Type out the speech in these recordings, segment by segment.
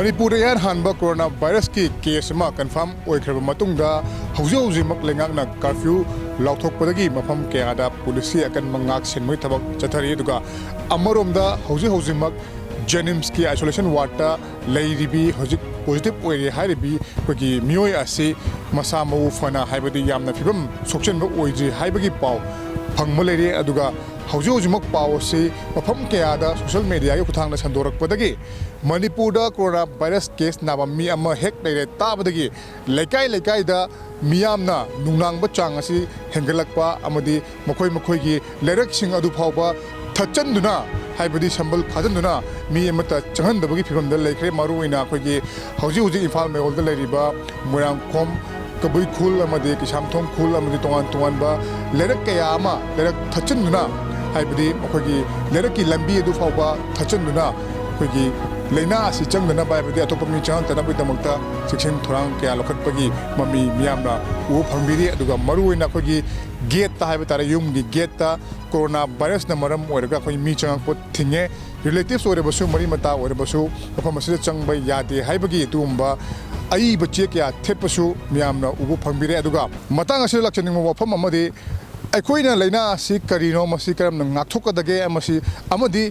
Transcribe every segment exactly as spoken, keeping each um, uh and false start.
ꯃꯅꯤꯄꯨꯔꯗ ꯏꯍꯥꯟ ꯍꯥꯟꯕ ꯀꯣꯔꯣꯅꯥ ꯚꯥꯏꯔꯁꯀꯤ ꯀꯦꯁ ꯑꯃ ꯀꯟꯐꯥꯔꯝ ꯑꯣꯏꯈ꯭ꯔꯕ ꯃꯇꯨꯡꯗ, ꯍꯧꯖꯤꯛ ꯍꯧꯖꯤꯛꯃꯛ ꯂꯩꯉꯥꯛꯅ ꯀꯥꯔꯐ꯭ꯌꯨ ꯂꯥꯎꯊꯣꯛꯄꯗꯒꯤ ꯃꯐꯝ ꯀꯌꯥꯗ ꯄꯨꯂꯤꯁꯀꯤ ꯑꯀꯟꯕ ꯉꯥꯛ ꯁꯦꯟꯕꯒꯤ ꯊꯕꯛ ꯆꯠꯊꯔꯤ꯫ ꯑꯗꯨꯒ ꯑꯃꯔꯣꯝꯗ ꯍꯧꯖꯤꯛ ꯍꯧꯖꯤꯛꯃꯛ ꯖꯦꯅꯤꯝꯁꯀꯤ ꯑꯥꯏꯁꯣꯂꯦꯁꯟ ꯋꯥꯔꯗꯇ ꯂꯩꯔꯤꯕꯤ, ꯍꯧꯖꯤꯛ ꯄꯣꯖꯤꯇꯤꯚ ꯑꯣꯏꯔꯦ ꯍꯥꯏꯔꯤꯕꯤ ꯑꯩꯈꯣꯏꯒꯤ ꯃꯤꯑꯣꯏ ꯑꯁꯤ ꯃꯁꯥ ꯃꯎ ꯐꯅ, ꯍꯥꯏꯕꯗꯤ ꯌꯥꯝꯅ ꯐꯤꯕꯝ ꯁꯣꯛꯆꯟꯕ ꯑꯣꯏꯗ꯭ꯔꯤ ꯍꯥꯏꯕꯒꯤ ꯄꯥꯎ ꯐꯪꯕ ꯂꯩꯔꯦ꯫ ꯑꯗꯨꯒ ꯍꯧꯖꯤꯛ ꯍꯧꯖꯤꯛꯃꯛ ꯄꯥꯎ ꯑꯁꯤ ꯃꯐꯝ ꯀꯌꯥꯗ ꯁꯣꯁꯤꯌꯦꯜ ꯃꯦꯗꯤꯌꯥꯒꯤ ꯈꯨꯠꯊꯥꯡꯗ ꯁꯟꯗꯣꯔꯛꯄꯗꯒꯤ ꯃꯅꯤꯄꯨꯔꯗ ꯀꯣꯔꯣꯅꯥ ꯚꯥꯏꯔꯁ ꯀꯦꯁ ꯅꯥꯕ ꯃꯤ ꯑꯃ ꯍꯦꯛ ꯂꯩꯔꯦ ꯇꯥꯕꯗꯒꯤ ꯂꯩꯀꯥꯏ ꯂꯩꯀꯥꯏꯗ ꯃꯤꯌꯥꯝꯅ ꯅꯨꯡꯅꯥꯡꯕ ꯆꯥꯡ ꯑꯁꯤ ꯍꯦꯟꯒꯠꯂꯛꯄ ꯑꯃꯗꯤ ꯃꯈꯣꯏ ꯃꯈꯣꯏꯒꯤ ꯂꯩꯔꯛꯁꯤꯡ ꯑꯗꯨ ꯐꯥꯎꯕ ꯊꯠꯆꯟꯗꯨꯅ, ꯍꯥꯏꯕꯗꯤ ꯁꯝꯕꯜ ꯈꯥꯖꯤꯟꯗꯨꯅ ꯃꯤ ꯑꯃꯠꯇ ꯆꯪꯍꯟꯗꯕꯒꯤ ꯐꯤꯕꯝꯗ ꯂꯩꯈ꯭ꯔꯦ꯫ ꯃꯔꯨꯑꯣꯏꯅ ꯑꯩꯈꯣꯏꯒꯤ ꯍꯧꯖꯤꯛ ꯍꯧꯖꯤꯛ ꯏꯝꯐꯥꯜ ꯃꯌꯣꯜꯗ ꯂꯩꯔꯤꯕ ꯃꯣꯏꯔꯥꯡꯈꯣꯝ, ꯀꯕꯨꯏ ꯈꯨꯜ ꯑꯃꯗꯤ ꯀꯩꯁꯥꯝꯊꯣꯡ ꯈꯨꯜ ꯑꯃꯗꯤ ꯇꯣꯉꯥꯟ ꯇꯣꯉꯥꯟꯕ ꯂꯩꯔꯛ ꯀꯌꯥ ꯑꯃ ꯂꯩꯔꯛ ꯊꯠꯆꯤꯟꯗꯨꯅ, ꯍꯥꯏꯕꯗꯤ ꯑꯩꯈꯣꯏꯒꯤ ꯂꯩꯔꯛꯀꯤ ꯂꯝꯕꯤ ꯑꯗꯨ ꯐꯥꯎꯕ ꯊꯠꯆꯤꯟꯗꯨꯅ, ꯑꯩꯈꯣꯏꯒꯤ ꯂꯥꯏꯅꯥ ꯑꯁꯤ ꯆꯪꯗꯅꯕ, ꯍꯥꯏꯕꯗꯤ ꯑꯇꯣꯞꯄ ꯃꯤ ꯆꯪꯉꯛꯇꯅꯕꯒꯤꯗꯃꯛꯇ ꯆꯦꯛꯁꯤꯟ ꯊꯧꯔꯥꯡ ꯀꯌꯥ ꯂꯧꯈꯠꯄꯒꯤ ꯃꯃꯤ ꯃꯤꯌꯥꯝꯅ ꯎꯕ ꯐꯪꯕꯤꯔꯤ꯫ ꯑꯗꯨꯒ ꯃꯔꯨꯑꯣꯏꯅ ꯑꯩꯈꯣꯏꯒꯤ ꯒꯦꯠꯇ ꯍꯥꯏꯕ ꯇꯥꯔꯦ, ꯌꯨꯝꯒꯤ ꯒꯦꯠꯇ ꯀꯣꯔꯣꯅꯥ ꯚꯥꯏꯔꯁꯅ ꯃꯔꯝ ꯑꯣꯏꯔꯒ ꯑꯩꯈꯣꯏ ꯃꯤ ꯆꯪꯉꯛꯄ ꯊꯤꯡꯉꯦ꯫ ꯔꯤꯂꯦꯇꯤꯚꯁ ꯑꯣꯏꯔꯕꯁꯨ, ꯃꯔꯤ ꯃꯇꯥ ꯑꯣꯏꯔꯕꯁꯨ ꯃꯐꯝ ꯑꯁꯤꯗ ꯆꯪꯕ ꯌꯥꯗꯦ ꯍꯥꯏꯕꯒꯤ ꯑꯗꯨꯒꯨꯝꯕ ꯑꯏꯕ ꯆꯦ ꯀꯌꯥ ꯊꯦꯠꯄꯁꯨ ꯃꯤꯌꯥꯝꯅ ꯎꯕ ꯐꯪꯕꯤꯔꯦ꯫ ꯑꯗꯨꯒ ꯃꯇꯥꯡ ꯑꯁꯤꯗ ꯂꯥꯛꯆꯅꯤꯡꯕ ꯋꯥꯐꯝ ꯑꯃꯗꯤ, ꯑꯩꯈꯣꯏꯅ ꯂꯥꯏꯅꯥ ꯑꯁꯤ ꯀꯔꯤꯅꯣ, ꯃꯁꯤ ꯀꯔꯝꯅ ꯉꯥꯛꯊꯣꯛꯀꯗꯒꯦ, ꯃꯁꯤ ꯑꯃꯗꯤ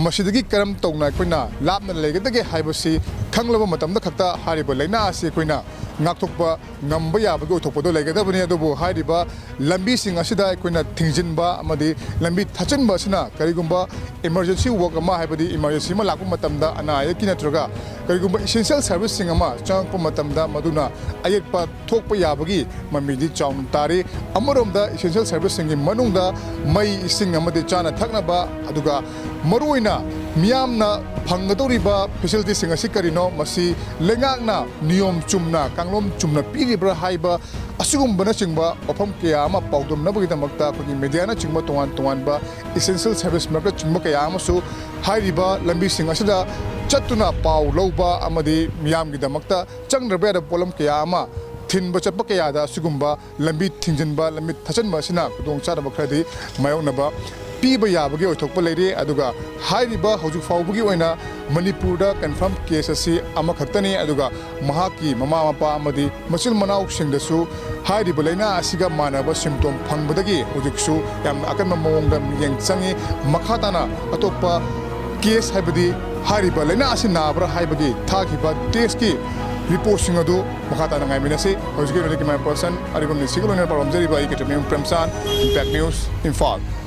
ꯃꯁꯤꯗꯒꯤ ꯀꯔꯝ ꯇꯧꯅ ꯑꯩꯈꯣꯏꯅ ꯂꯥꯞꯅ ꯂꯩꯒꯗꯒꯦ ꯍꯥꯏꯕꯁꯤ ꯈꯪꯂꯕ ꯃꯇꯝꯗ ꯈꯛꯇ ꯍꯥꯏꯔꯤꯕ ꯂꯥꯏꯅꯥ ꯑꯁꯤ ꯑꯩꯈꯣꯏꯅ ꯉꯥꯛꯊꯣꯛꯄ ꯉꯝꯕ ꯌꯥꯕꯒꯤ ꯑꯣꯏꯊꯣꯛꯄꯗꯣ ꯂꯩꯒꯗꯕꯅꯤ꯫ ꯑꯗꯨꯕꯨ ꯍꯥꯏꯔꯤꯕ ꯂꯝꯕꯤꯁꯤꯡ ꯑꯁꯤꯗ ꯑꯩꯈꯣꯏꯅ ꯊꯤꯡꯖꯤꯟꯕ ꯑꯃꯗꯤ ꯂꯝꯕꯤ ꯊꯠꯆꯤꯟꯕ ꯑꯁꯤꯅ ꯀꯔꯤꯒꯨꯝꯕ ꯏꯃꯥꯔꯖꯦꯟꯁꯤ ꯋꯥꯔꯛ ꯑꯃ, ꯍꯥꯏꯕꯗꯤ ꯏꯃꯥꯔꯖꯦꯟꯁꯤ ꯑꯃ ꯂꯥꯛꯄ ꯃꯇꯝꯗ, ꯑꯅꯥ ꯑꯌꯦꯛꯀꯤ ꯅꯠꯇ꯭ꯔꯒ ꯀꯔꯤꯒꯨꯝꯕ ꯏꯁꯦꯟꯁꯤꯌꯦꯜ ꯁꯥꯔꯚꯤꯁꯁꯤꯡ ꯑꯃ ꯆꯪꯉꯛꯄ ꯃꯇꯝꯗ ꯃꯗꯨꯅ ꯑꯌꯦꯠꯄ ꯊꯣꯛꯄ ꯌꯥꯕꯒꯤ ꯃꯃꯤꯗꯤ ꯆꯥꯎꯅ ꯇꯥꯔꯤ꯫ ꯑꯃꯔꯣꯝꯗ ꯏꯁꯦꯟꯁꯤꯌꯦꯜ ꯁꯥꯔꯚꯤꯁꯁꯤꯡꯒꯤ ꯃꯅꯨꯡꯗ ꯃꯩ, ꯏꯁꯤꯡ ꯑꯃꯗꯤ ꯆꯥꯅ ꯊꯛꯅꯕ, ꯑꯗꯨꯒ ꯃꯔꯨꯑꯣꯏꯅ ꯃꯤꯌꯥꯝꯅ ꯐꯪꯒꯗꯧꯔꯤꯕ ꯐꯦꯁꯤꯂꯤꯇꯤꯁꯤꯡ ꯑꯁꯤ ꯀꯔꯤꯅꯣ, ꯃꯁꯤ ꯂꯩꯉꯥꯛꯅ ꯅꯤꯌꯣꯝ ꯆꯨꯝꯅ, ꯀꯥꯡꯂꯣꯟ ꯆꯨꯝꯅ ꯄꯤꯔꯤꯕ꯭ꯔꯥ ꯍꯥꯏꯕ ꯑꯁꯤꯒꯨꯝꯕꯅꯆꯤꯡꯕ ꯋꯥꯐꯝ ꯀꯌꯥ ꯑꯃ ꯄꯥꯎꯗꯝꯅꯕꯒꯤꯗꯃꯛꯇ ꯑꯩꯈꯣꯏꯒꯤ ꯃꯦꯗꯤꯌꯥꯅꯆꯤꯡꯕ ꯇꯣꯉꯥꯟ ꯇꯣꯉꯥꯟꯕ ꯏꯁꯦꯟꯁꯤꯌꯦꯜ ꯁꯥꯔꯚꯤꯁ ꯃꯔꯛꯇꯆꯤꯡꯕ ꯀꯌꯥ ꯑꯃꯁꯨ ꯍꯥꯏꯔꯤꯕ ꯂꯝꯕꯤꯁꯤꯡ ꯑꯁꯤꯗ ꯆꯠꯇꯨꯅ ꯄꯥꯎ ꯂꯧꯕ ꯑꯃꯗꯤ ꯃꯤꯌꯥꯝꯒꯤꯗꯃꯛꯇ ꯆꯪꯗ꯭ꯔꯕ ꯌꯥꯗꯕ ꯄꯣꯠꯂꯝ ꯀꯌꯥ ꯑꯃ ꯊꯤꯟꯕ ꯆꯠꯄ ꯀꯌꯥꯗ ꯑꯁꯤꯒꯨꯝꯕ ꯂꯝꯕꯤ ꯊꯤꯡꯖꯤꯟꯕ, ꯂꯝꯕꯤ ꯊꯠꯆꯟꯕ ꯑꯁꯤꯅ ꯈꯨꯗꯣꯡꯆꯥꯗꯕ ꯈꯔꯗꯤ ꯃꯥꯌꯣꯛꯅꯕ ꯄꯤꯕ ꯌꯥꯕꯒꯤ ꯑꯣꯏꯊꯣꯛꯄ ꯂꯩꯔꯦ꯫ ꯑꯗꯨꯒ ꯍꯥꯏꯔꯤꯕ ꯍꯧꯖꯤꯛ ꯐꯥꯎꯕꯒꯤ ꯑꯣꯏꯅ ꯃꯅꯤꯄꯨꯔꯗ confirm case ꯑꯁꯤ ꯑꯃꯈꯛꯇꯅꯤ꯫ ꯑꯗꯨꯒ ꯃꯍꯥꯛꯀꯤ ꯃꯃꯥ ꯃꯄꯥ ꯑꯃꯗꯤ ꯃꯆꯤꯟ ꯃꯅꯥꯎꯁꯤꯡꯗꯁꯨ ꯍꯥꯏꯔꯤꯕ ꯂꯥꯏꯅꯥ ꯑꯁꯤꯒ ꯃꯥꯟꯅꯕ symptom ꯐꯪꯕꯗꯒꯤ ꯍꯧꯖꯤꯛꯁꯨ ꯌꯥꯝꯅ ꯑꯀꯟꯕ ꯃꯑꯣꯡꯗ ꯃꯤꯠꯌꯦꯡ ꯆꯪꯉꯤ꯫ ꯃꯈꯥ ꯇꯥꯅ ꯑꯇꯣꯞꯄ case, ꯍꯥꯏꯕꯗꯤ ꯍꯥꯏꯔꯤꯕ ꯂꯥꯏꯅꯥ ꯑꯁꯤ ꯅꯥꯕ꯭ꯔꯥ ꯍꯥꯏꯕꯒꯤ ꯊꯥꯈꯤꯕ test ꯀꯤ report ꯁꯤꯡ ꯑꯗꯨ ꯃꯈꯥ ꯇꯥꯅ ꯉꯥꯏꯃꯤꯟꯅꯁꯤ꯫ ꯍꯧꯖꯤꯛꯀꯤ ꯑꯣꯏꯅꯗꯤ camera person ꯑꯔꯤꯕꯝ ꯅꯤꯁꯤꯒ ꯂꯣꯏꯅꯅ ꯄꯥꯎꯔꯝꯖꯔꯤꯕ ꯑꯩ ꯀꯦꯇ꯭ꯔꯃꯌꯨꯝ ꯄ꯭ꯔꯦꯝꯆꯥꯟ, Impact News, ꯏꯝꯐꯥꯜ꯫